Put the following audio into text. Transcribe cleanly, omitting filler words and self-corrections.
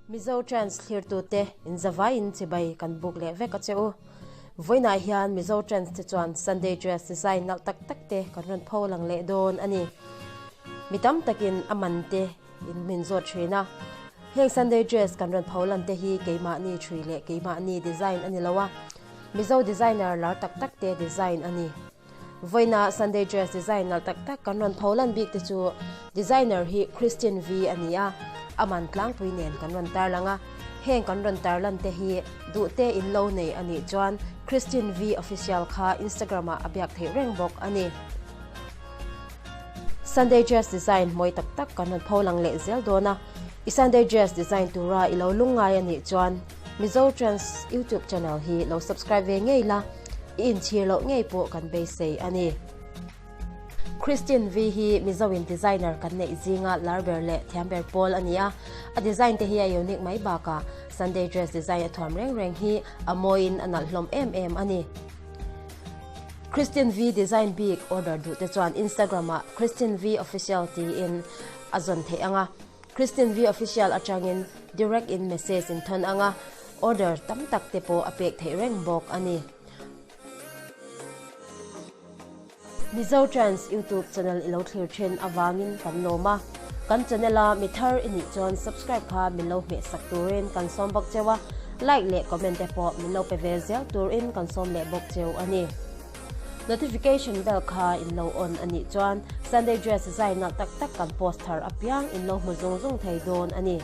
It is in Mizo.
Mizo Trends thlirtute inzavaiin chibai kan buk leh vek a che u. Vawiinah hian Mizo Trends te chuan Sunday dress design nalh tak tak te kan rawn pho lang leh dawn a ni. Mi tam takin a man te in min zawt thin a. Heng Sunday dress kan rawn pho lan te hi keimahni thui leh keimahni design a ni lo a, Mizo designer lar tak tak te design a ni. Vawiinah Sunday dress design nalh tak tak kan rawn pho lan bik te chu designer hi Christine V a ni a, a man tlangpui nen kan rawn tarlang a. Heng kan rawn tarlan te hi duhte in lo nei a nih chuan Christine V official kha Instagram ah a biak theih reng bawk a ni. Sunday dress design mawi tak tak kan rawn pho lang leh zel dawn a, i Sunday dress design tura i lo lungngai a nih chuan Mizo Trends YouTube channel hi lo subscribe ve ngei la, i inchhir loh ngei pawh kan beisei a ni. Christine V hi Mizo-in designer kan neih zinga lar ber leh thiam ber pawl a ni a, a design te hi a unique mai bakah Sunday dress design a thuam reng reng hi a mawiin a nalh hlawm em em a ni. Christine V design bik order duh te chuan Instagram ah Christine V Official tiin a zawn theih ang a, Christine V Official atangin direct in message in thawn ang a, order tam tak te pawh a pek theih reng bawk a ni. Mizo Trends YouTube channel i lo thlir thin avangin kan lawm a, kan channel a mi thar i nih chuan subscribe kha min lo hmeh sak turin kan sawm bawk cheu a, like leh comment te pawh min lo pe ve zel turin kan sawm leh bawk cheu a ni. Notification bell kha in lo on a nih chuan Sunday dress zai nalh tak tak kan post thar apiang in lo hmu zung zung thei dawn a ni.